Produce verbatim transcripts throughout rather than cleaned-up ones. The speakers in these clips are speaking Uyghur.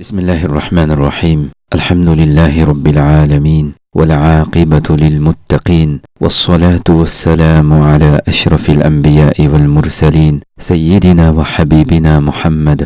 بسم الله الرحمن الرحيم. الحمد لله رب العالمين، والعاقبة للمتقين، والصلاة والسلام على أشرف الأنبياء والمرسلين، سيدنا وحبيبنا محمد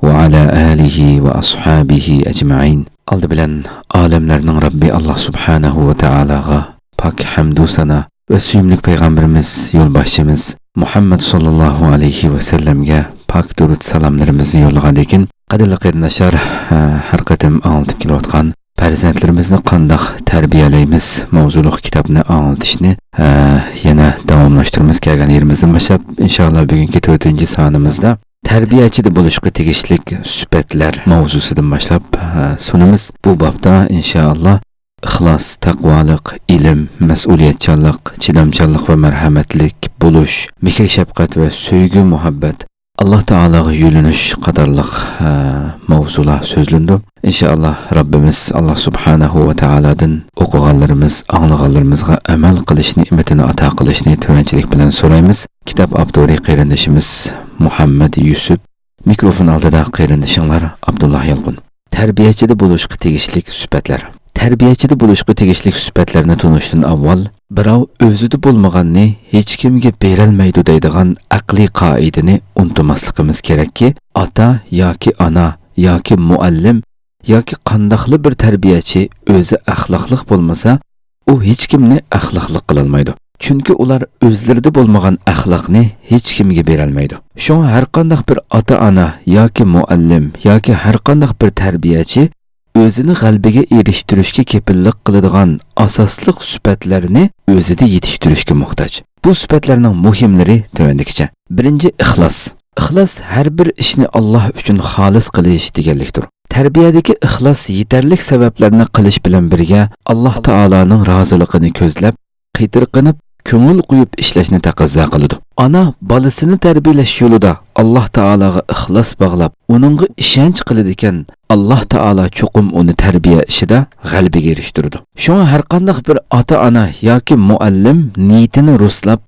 وعلى آله وأصحابه أجمعين. ئالدى بىلەن ئالەملەرنىڭ رەببى ئاللاھ سۇبھانەھۇ ۋە تائالاغا پاك ھەمدۇ سانا ۋە سۆيۈملۈك پەيغەمبىرىمىز، يولباشچىمىز مۇھەممەد ساللاللاھۇ ئەلەيھى ۋەسەللەمگە پاك دۇرۇت سالاملىرىمىزنى يوللىغاندىن كېيىن، قەدىرلىك قېرىنداشلار، ھە، ھەر قېتىم ئاڭلىتىپ كېلىۋاتقان پەرزەنتلىرىمىزنى قانداق تەربىيەلەيمىز ماۋزۇلۇق كىتابنى ئاڭلىتىشنى، ھە، يەنە داۋاملاشتۇرىمىز. كەلگەن يېرىمىزدىن باشلاپ، ئىنشائاللا، بۈگۈنكى تۆتىنچى سانىمىزدا تەربىيەچىدە بولۇشقا تېگىشلىك سۈپەتلەر ماۋزۇسىدىن باشلاپ، ھە، سۇنىمىز. بۇ بابتا، ئىنشائاللا، ئىخلاس، تەقۋالىق، ئىلىم، مەسئۇلىيەتچانلىق، چىدامچانلىق ۋە مەرھەمەتلىك بولۇش، مېھىر-شەپقەت ۋە سۆيگۈ-مۇھەببەت، ئاللاھ تائالاغا يۆلىنىش قاتارلىق، ھە، ماۋزۇلار سۆزلىنىدۇ. ئىنشائاللا، رەببىمىز ئاللاھ سۇبھانەھۇ ۋە تائالادىن ئوقۇغانلىرىمىز، ئاڭلىغانلىرىمىزغا ئەمەل قىلىش نېمىتىنى ئاتا قىلىشنى تۆۋەنچىلىك بىلەن سورايمىز. كىتاب ئاپتورى قېرىندىشىمىز مۇھەممەد يۈسۈپ. مىكروفون ئالدىدا قېرىندىشىڭلار ئابدۇللا يالقۇن. تەربىيەچىدە بولۇشقا تېگىشلىك سۈپەتلەر. تەربىيەچىدە بولۇشقا تېگىشلىك سۈپەتلەرنى تونۇشتىن ئاۋۋال، بىراۋ ئۆزىدە بولمىغاننى ھېچكىمگە بېرەلمەيدۇ دەيدىغان ئەقلىي قائىدىنى ئۇنتۇماسلىقىمىز كېرەككى، ئاتا ياكى ئانا ياكى مۇئەللىم ياكى قانداقلا بىر تەربىيەچى ئۆزى ئەخلاقلىق بولمىسا، ئۇ ھېچكىمنى ئەخلاقلىق قىلالمايدۇ. چۈنكى ئۇلار ئۆزلىرىدە بولمىغان ئەخلاقنى ھېچكىمگە بېرەلمەيدۇ. شۇڭا ھەرقانداق بىر ئاتا-ئانا ياكى مۇئەللىم ياكى ھەرقانداق بىر تەربىيەچى ئۆزىنى غەلىبىگە ئېرىشتۈرۈشكە كېپىللىك قىلىدىغان ئاساسلىق سۈپەتلەرنى ئۆزىدە يېتىشتۈرۈشكە موھتاج. بۇ سۈپەتلەرنىڭ مۇھىملىرى تۆۋەندىكىچە. بىرىنچى، ئىخلاس. ئىخلاس ھەر بىر ئىشنى ئاللاھ ئۈچۈن خالىس قىلىش دېگەنلىكتۇر. تەربىيەدىكى ئىخلاس يېتەرلىك سەۋەبلەرنى قىلىش بىلەن بىرگە، ئاللاھ تائالانىڭ رازىلىقىنى كۆزلەپ، قېتىرقىنىپ، كۆڭۈل قويۇپ ئىشلەشنى تەقەززا قىلىدۇ. ئانا بالىسىنى تەربىيەلەش يولىدا ئاللاھ تائالاغا ئىخلاس باغلاپ، ئۇنىڭغا ئىشەنچ قىلىدىكەن، ئاللاھ تائالا چوقۇم ئۇنى تەربىيە ئىشىدا غەلىبىگە ئېرىشتۈرىدۇ. شۇڭا ھەرقانداق بىر ئاتا-ئانا ياكى مۇئەللىم نىيىتىنى رۇسلاپ،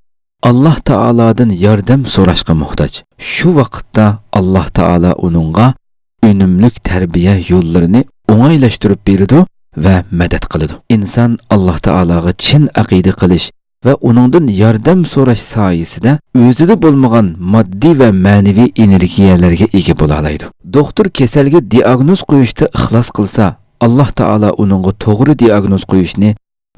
ئاللاھ تائالادىن ياردەم سوراشقا موھتاج. شۇ ۋاقىتتا ئاللاھ تائالا ئۇنىڭغا ئۈنۈملۈك تەربىيە يوللىرىنى ئوڭايلاشتۇرۇپ بېرىدۇ ۋە مەدەت قىلىدۇ. ئىنسان ئاللاھ تائالاغا چىن ئەقىدە قىلىش ۋە ئۇنىڭدىن ياردەم سوراش سايىسىدە ئۆزىدە بولمىغان ماددىي ۋە مەنىۋى ئېنېرگىيەلەرگە ئىگە بولالايدۇ. دوختۇر كېسەلگە دىئاگنوز قويۇشتا ئىخلاس قىلسا، ئاللاھ تائالا ئۇنىڭغا توغرا دىئاگنوز قويۇشنى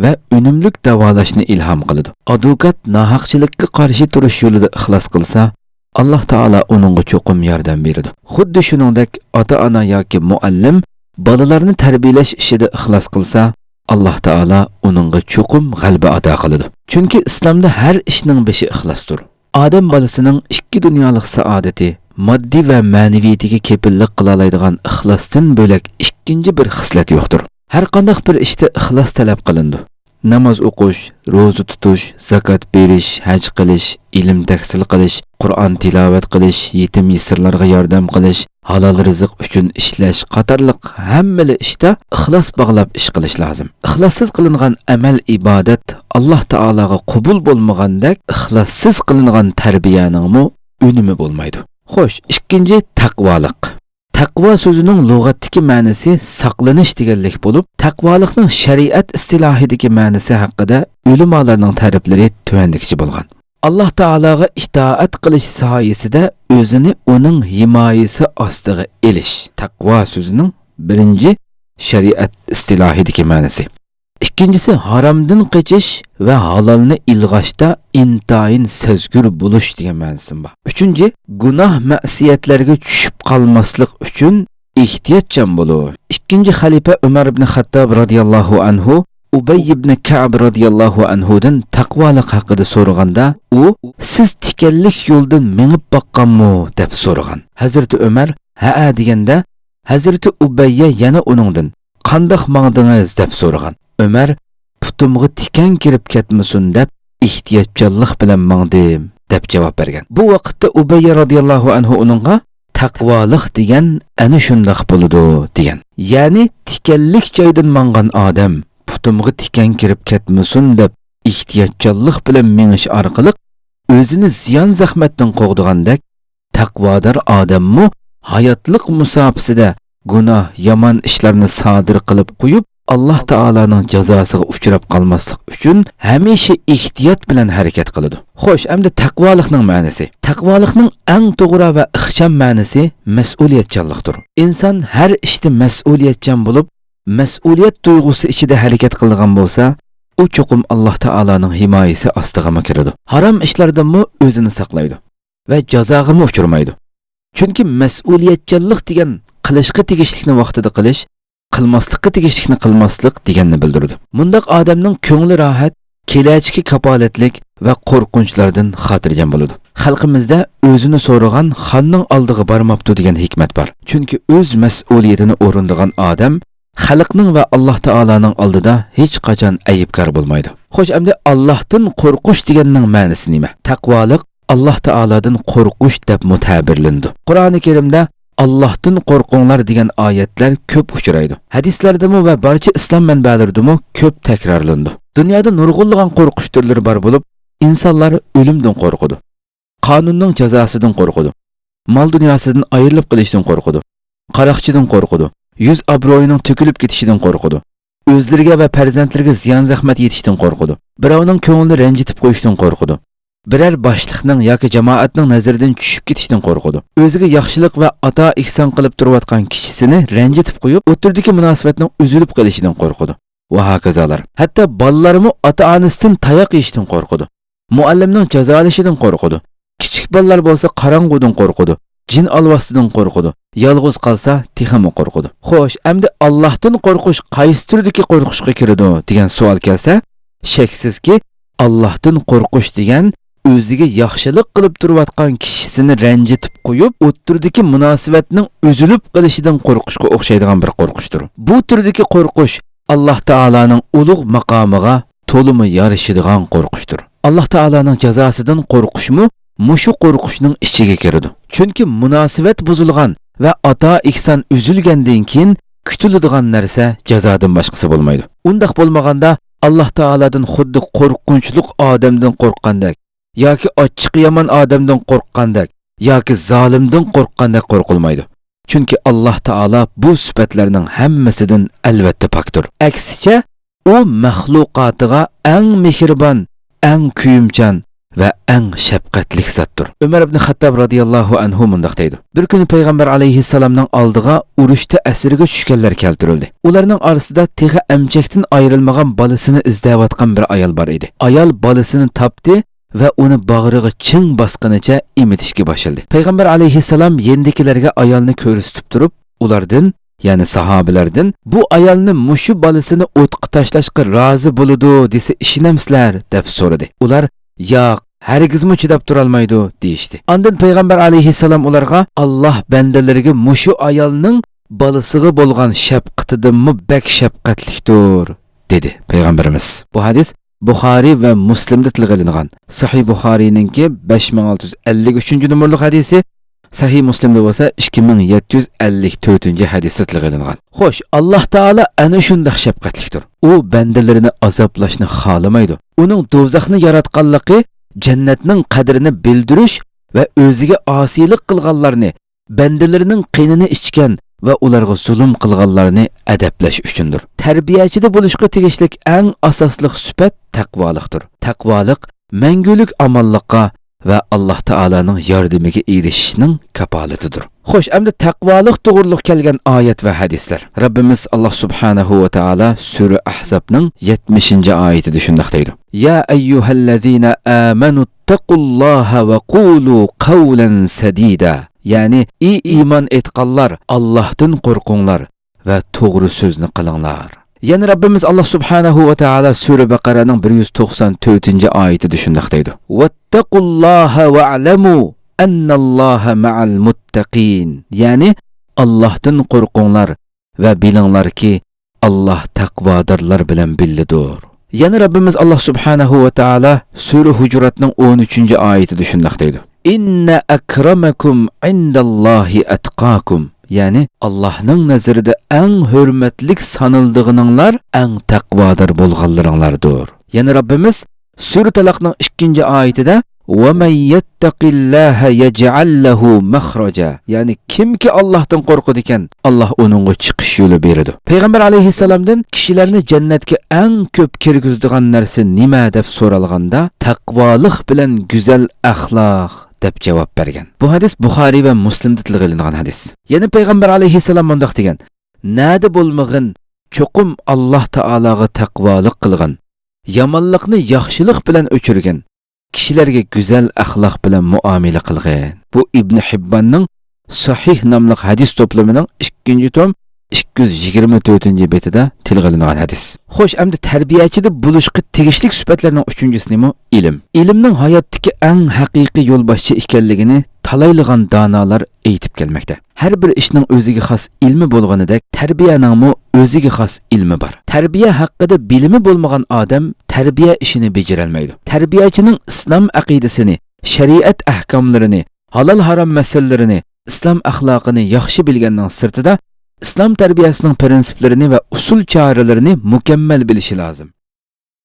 ۋە ئۈنۈملۈك داۋالاشنى ئىلھام قىلىدۇ. ئادۋوكات ناھەقچىلىككە قارشى تۇرۇش يولىدا ئىخلاس قىلسا، ئاللاھ تائالا ئۇنىڭغا چوقۇم ياردەم بېرىدۇ. خۇددى شۇنىڭدەك ئاتا-ئانا ياكى مۇئەللىم بالىلارنى تەربىيەلەش ئىشىدا ئىخلاس قىلسا، ئاللاھ تائالا ئۇنىڭغا چوقۇم غەلىبە ئاتا قىلىدۇ. چۈنكى ئىسلامدا ھەر ئىشنىڭ بېشى ئىخلاستۇر. ئادەم بالىسىنىڭ ئىككى دۇنيالىق سائادىتى، ماددىي ۋە مەنىۋىيىتىگە كېپىللىك قىلالايدىغان ئىخلاستىن بۆلەك ئىككىنچى بىر خىسلەت يوقتۇر. ھەرقانداق بىر ئىشتا ئىخلاس تەلەپ قىلىنىدۇ. ناماز ئوقۇش، روزا تۇتۇش، زاكات بېرىش، ھەج قىلىش، ئىلىم تەھسىل قىلىش، قۇرئان تىلاۋەت قىلىش، يېتىم-يېسىرلارغا ياردەم قىلىش، ھالال رىزىق ئۈچۈن ئىشلەش قاتارلىق ھەممىلا ئىشتا ئىخلاس باغلاپ ئىش قىلىش لازىم. ئىخلاسسىز قىلىنغان ئەمەل-ئىبادەت ئاللاھ تائالاغا قوبۇل بولمىغاندەك، ئىخلاسسىز قىلىنغان تەربىيەنىڭمۇ ئۈنۈمى بولمايدۇ. خوش، ئىككىنچى، تەقۋالىق. تەقۋا سۆزىنىڭ لۇغەتتىكى مەنىسى ساقلىنىش دېگەنلىك بولۇپ، تەقۋالىقنىڭ شەرىئەت ئىستىلاھىدىكى مەنىسى ھەققىدە ئۆلىمالارنىڭ تەرىپلىرى تۆۋەندىكىچە بولغان. ئاللاھ تائالاغا ئىتائەت قىلىش سايىسىدە ئۆزىنى ئۇنىڭ ھىمايىسى ئاستىغا ئېلىش. تەقۋا سۆزىنىڭ بىرىنچى شەرىئەت ئىستىلاھىدىكى مەنىسى. ئىككىنچىسى، ھارامدىن قېچىش ۋە ھالالنى ئىلغاشتا ئىنتايىن سەزگۈر بولۇش دېگەن مەنىسىمۇ بار. ئۈچىنچى، گۇناھ مەسىيەتلەرگە چۈشۈپ قالماسلىق ئۈچۈن ئېھتىياتچان بولۇش. ئىككىنچى خەلىپە ئۆمەر ئىبن خەتتاب رازىياللاھۇ ئەنھۇ ئۇبەي ئىبن كەئب رازىياللاھۇ ئەنھۇدىن تەقۋالىق ھەققىدە سورىغاندا، ئۇ، سىز تىكەنلىك يولدىن مېڭىپ باققانمۇ؟ دەپ سورىغان. ھەزرىتى ئۆمەر، ھەئە دېگەندە، ھەزرىتى ئۇبەييە يەنە ئۇنىڭدىن، قانداق ماڭدىڭىز؟ دەپ سورىغان. ئۆمەر، پۇتۇمغا تىكەن كىرىپ كەتمىسۇن دەپ، ئېھتىياتچانلىق بىلەن ماڭدىم، دەپ جاۋاب بەرگەن. بۇ ۋاقىتتا ئۇبەييە رازىياللاھۇ ئەنھۇ ئۇنىڭغا، تەقۋالىق دېگەن ئەنە شۇنداق بولىدۇ، دېگەن. يەنى تىكەنلىك جايدىن ماڭغان ئادەم، پۇتۇمغا تىكەن كىرىپ كەتمىسۇن دەپ، ئېھتىياتچانلىق بىلەن مېڭىش ئارقىلىق ئۆزىنى زىيان-زەخمەتتىن قوغدىغاندەك، تەقۋادار ئادەممۇ ھاياتلىق مۇساپىسىدە گۇناھ، يامان ئىشلارنى سادىر قىلىپ قويۇپ، ئاللاھ تائالانىڭ جازاسىغا ئۇچراپ قالماسلىق ئۈچۈن ھەمىشە ئېھتىيات بىلەن ھەرىكەت قىلىدۇ. خوش، ئەمدى تەقۋالىقنىڭ مەنىسى. تەقۋالىقنىڭ ئەڭ توغرا ۋە ئىخچام مەنىسى مەسئۇلىيەتچانلىقتۇر. ئىنسان ھەر ئىشتا مەسئۇلىيەتچان بولۇپ، مەسئۇلىيەت تۇيغۇسى ئىچىدە ھەرىكەت قىلىدىغان بولسا، ئۇ چوقۇم ئاللاھ تائالانىڭ ھىمايىسى ئاستىغىمۇ كىرىدۇ. ھارام ئىشلاردىنمۇ ئۆزىنى ساقلايدۇ ۋە جازاغىمۇ ئۇچرىمايدۇ. چۈنكى مەسئۇلىيەتچانلىق دېگەن قىلىشقا تېگىشلىكنى ۋاقتىدا قىلىش، قىلماسلىققا تېگىشلىكنى قىلماسلىق دېگەننى بىلدۈرىدۇ. مۇنداق ئادەمنىڭ كۆڭلى راھەت، كېلەچىكى كاپالەتلىك ۋە قورقۇنچلاردىن خاتىرجەم بولىدۇ. خەلقىمىزدە «ئۆزىنى سورىغان خاننىڭ ئالدىغا بارماپتۇ» دېگەن ھېكمەت بار. چۈنكى ئۆز مەسئۇلىيىتىنى ئورۇندىغان ئادەم خەلقنىڭ ۋە ئاللاھ تائالانىڭ ئالدىدا ھېچقاچان ئەيىبكار بولمايدۇ. خوش، ئەمدى ئاللاھتىن قورقۇش دېگەننىڭ مەنىسى نېمە؟ تەقۋالىق ئاللاھ تائالادىن قورقۇش دەپمۇ تەبىرلىنىدۇ. قۇرئانى كەرىمدە «ئاللاھتىن قورقۇڭلار» دېگەن ئايەتلەر كۆپ ئۇچرايدۇ. ھەدىسلەردىمۇ ۋە بارچە ئىسلام مەنبەلىرىدىمۇ كۆپ تەكرارلىنىدۇ. دۇنيادا نۇرغۇنلىغان قورقۇش تۈرلىرى بار بولۇپ، ئىنسانلار ئۆلۈمدىن قورقىدۇ، قانۇننىڭ جازاسىدىن قورقىدۇ، مال-دۇنياسىدىن ئايرىلىپ قېلىشتىن قورقىدۇ، قاراقچىدىن قورقىدۇ، يۈز ئابرۇيىنىڭ تۆكۈلۈپ كېتىشىدىن قورقىدۇ، ئۆزلىرىگە ۋە پەرزەنتلىرىگە زىيان-زەخمەت يېتىشتىن قورقىدۇ، بىراۋنىڭ كۆڭلىنى رەنجىتىپ قويۇشتىن قورقىدۇ، بىرەر باشلىقنىڭ ياكى جامائەتنىڭ نەزىرىدىن چۈشۈپ كېتىشتىن قورقىدۇ. ئۆزىگە ياخشىلىق ۋە ئاتا-ئېھسان قىلىپ تۇرۇۋاتقان كىشىسىنى رەنجىتىپ قويۇپ، ئوتتۇرىدىكى مۇناسىۋەتنىڭ ئۈزۈلۈپ قېلىشىدىن قورقىدۇ ۋە ھاكازالار. ھەتتا بالىلارمۇ ئاتا-ئانىسىدىن تاياق يېيىشتىن قورقىدۇ. مۇئەللىمنىڭ جازالىشىدىن قورقىدۇ. كىچىك بالىلار بولسا قاراڭغۇدىن قورقىدۇ، جىن ئالۋاستىدىن قورقىدۇ، يالغۇز قالسا تېخىمۇ قورقىدۇ. خوش، ئەمدى ئاللاھتىن قورقۇش قايسى تۈردىكى قورقۇشقا كىرىدۇ دېگەن سوئال كەلسە، شەكسىزكى، ئاللاھتىن قورقۇش دېگەن ئۆزىگە ياخشىلىق قىلىپ تۇرۇۋاتقان كىشىسىنى رەنجىتىپ قويۇپ، ئوتتۇرىدىكى مۇناسىۋەتنىڭ ئۈزۈلۈپ قېلىشىدىن قورقۇشقا ئوخشايدىغان بىر قورقۇشتۇر. بۇ تۈردىكى قورقۇش ئاللاھ تائالانىڭ ئۇلۇغ ماقامىغا تولىمۇ يارىشىدىغان قورقۇشتۇر. ئاللاھ تائالانىڭ جازاسىدىن قورقۇشمۇ مۇشۇ قورقۇشنىڭ ئىچىگە كىرىدۇ. چۈنكى مۇناسىۋەت بۇزۇلغان ۋە ئاتا-ئېھسان ئۈزۈلگەندىن كېيىن كۈتۈلىدىغان نەرسە جازادىن باشقىسى بولمايدۇ. ئۇنداق بولمىغاندا، ئاللاھ تائالادىن خۇددى قورقۇنچلۇق ئادەمدىن قورققاندەك ياكى ئاچچىقى يامان ئادەمدىن قورققاندەك ياكى زالىمدىن قورققاندەك قورقۇلمايدۇ. چۈنكى ئاللاھ تائالا بۇ سۈپەتلەرنىڭ ھەممىسىدىن ئەلۋەتتە پاكتۇر. ئەكسىچە، ئۇ مەخلۇقاتىغا ئەڭ مېھرىبان، ئەڭ كۆيۈمچان ۋە ئەڭ شەپقەتلىك زاتتۇر. ئۆمەر ئىبن خەتتاب رازىياللاھۇ ئەنھۇ مۇنداق دەيدۇ: بىر كۈنى پەيغەمبەر ئەلەيھىسسالامنىڭ ئالدىغا ئۇرۇشتا ئەسىرگە چۈشكەنلەر كەلتۈرۈلدى. ئۇلارنىڭ ئارىسىدا تېخى ئەمچەكتىن ئايرىلمىغان بالىسىنى ئىزدەۋاتقان بىر ئايال بار ئىدى. ئايال بالىسىنى تاپتى ۋە ئۇنى باغرىغا چىڭ باسقىنىچە ئېمىتىشكە باشلىدى. پەيغەمبەر ئەلەيھىسسالام يېنىدىكىلەرگە ئايالنى كۆرسىتىپ تۇرۇپ، ئۇلاردىن، يەنى ساھابىلەردىن، «بۇ ئايالنى مۇشۇ بالىسىنى ئوتقا تاشلاشقا رازى بولىدۇ دېسە ئىشىنەمسىلەر؟» دەپ سورىدى. ئۇلار، «ياق، ھەرگىزمۇ چىداپ تۇرالمايدۇ» دېيىشتى. ئاندىن پەيغەمبەر ئەلەيھىسسالام ئۇلارغا، «ئاللاھ بەندىلىرىگە مۇشۇ ئايالنىڭ بالىسىغا بولغان شەپقىتىدىنمۇ بەك شەپقەتلىكتۇر» دېدى پەيغەمبىرىمىز. بۇ ھەدىس بۇخارىي ۋە مۇسلىمدا تىلغا ئېلىنغان. سەھىھ بۇخارىينىڭكى بەش مىڭ ئالتە يۈز ئەللىك ئۈچىنچى نومۇرلۇق ھەدىسى، سەھىھ مۇسلىمدا بولسا ئىككى مىڭ يەتتە يۈز ئەللىك تۆتىنچى ھەدىستە تىلغا ئېلىنغان. خوش، ئاللاھ تائالا ئەنە شۇنداق شەپقەتلىكتۇر. ئۇ بەندىلىرىنى ئازابلاشنى خالىمايدۇ. ئۇنىڭ دوزاخنى ياراتقانلىقى جەننەتنىڭ قەدرىنى بىلدۈرۈش ۋە ئۆزىگە ئاسىيلىق قىلغانلارنى، بەندىلىرىنىڭ قېنىنى ئىچكەن ۋە ئۇلارغا زۇلۇم قىلغانلارنى ئەدەپلەش ئۈچۈندۇر. تەربىيەچىدە بولۇشقا تېگىشلىك ئەڭ ئاساسلىق سۈپەت تەقۋالىقتۇر. تەقۋالىق مەڭگۈلۈك ئامانلىققا ۋە ئاللاھ تائالانىڭ ياردىمىگە ئېرىشىشنىڭ كاپالىتىدۇر. خوش، ئەمدى تەقۋالىق توغرۇلۇق كەلگەن ئايەت ۋە ھەدىسلەر. رەببىمىز ئاللاھ سۇبھانەھۇ ۋە تائالا سۈرە ئەھزابنىڭ يەتمىشىنچى ئايىتىدە شۇنداق دەيدۇ: يا أيها الذين آمنوا اتقوا الله وقولوا قولا سديدا. يەنى، ئى ئىمان ئېيتقانلار، ئاللاھتىن قورقۇڭلار ۋە توغرا سۆزنى قىلىڭلار. يەنە رەببىمىز ئاللاھ سۇبھانەھۇ ۋە تائالا سۈرە بەقەرەنىڭ بىر يۈز توقسان تۆتىنچى ئايىتىدە شۇنداق دەيدۇ: واتقوا الله واعلموا أن الله مع المتقين. يەنى، ئاللاھتىن قورقۇڭلار ۋە بىلىڭلاركى، ئاللاھ تەقۋادارلار بىلەن بىللىدۇر. يەنە رەببىمىز ئاللاھ سۇبھانەھۇ ۋە تائالا سۈرە ھۇجۇراتنىڭ ئون ئۈچىنچى ئايىتىدە شۇنداق دەيدۇ: إن أكرمكم عند الله أتقاكم. يەنى، ئاللاھنىڭ نەزىرىدە ئەڭ ھۆرمەتلىك سانىلىدىغىنىڭلار ئەڭ تەقۋادار بولغانلىرىڭلاردۇر. يەنە رەببىمىز سۈرە تالاقنىڭ ئىككىنچى ئايىتىدە: وَمَن يَتَّقِ اللَّهَ يَجْعَل لَّهُ مَخْرَجًا. يەنى كىمكى ئاللاھتىن قورقىدىكەن، ئاللاھ ئۇنىڭغا چىقىش يولى بېرىدۇ. پەيغەمبەر ئەلەيھىسسالامدىن كىشىلەرنى جەننەتكە ئەڭ كۆپ كىرگۈزىدىغان نەرسە نېمە دەپ سورالغاندا، تەقۋالىق بىلەن گۈزەل ئەخلاق دەپ جاۋاب بەرگەن. بۇ ھەدىس بۇخارىي ۋە مۇسلىمدا تىلغا ئېلىنغان ھەدىس. يەنە پەيغەمبەر ئەلەيھىسسالام مۇنداق دېگەن، نەدە بولمىغىن، چوقۇم ئاللاھ تائالاغا تەقۋالىق قىلغىن، يامانلىقنى ياخشىلىق بىلەن ئۆچۈرگىن، كىشىلەرگە گۈزەل ئەخلاق بىلەن مۇئامىلە قىلغىن. بۇ ئىبن ھىبباننىڭ سەھىھ ناملىق ھەدىس توپلىمىنىڭ ئىككىنچى توم ئىككى يۈز يىگىرمە تۆتىنچى بېتىدە تىلغا ئېلىنغان ھەدىس. خوش، ئەمدى تەربىيەچىدە بولۇشقا تېگىشلىك سۈپەتلەرنىڭ ئۈچىنچىسىنىمۇ ئىلىم. ئىلىمنىڭ ھاياتتىكى ئەڭ ھەقىقىي يولباشچى ئىكەنلىكىنى تالايلىغان دانالار ئېيتىپ كەلمەكتە. ھەر بىر ئىشنىڭ ئۆزىگە خاس ئىلمى بولغىنىدەك، تەربىيەنىڭمۇ ئۆزىگە خاس ئىلمى بار. تەربىيە ھەققىدە بىلىمى بولمىغان ئادەم تەربىيە ئىشىنى بېجىرەلمەيدۇ. تەربىيەچىنىڭ ئىسلام ئەقىدىسىنى، شەرىئەت ئەھكاملىرىنى، ھالال-ھارام مەسىلىلىرىنى، ئىسلام ئەخلاقىنى ياخشى بىلگەننىڭ سىرتىدا، ئىسلام تەربىيەسىنىڭ پىرىنسىپلىرىنى ۋە ئۇسۇل چارىلىرىنى مۇكەممەل بىلىشى لازىم.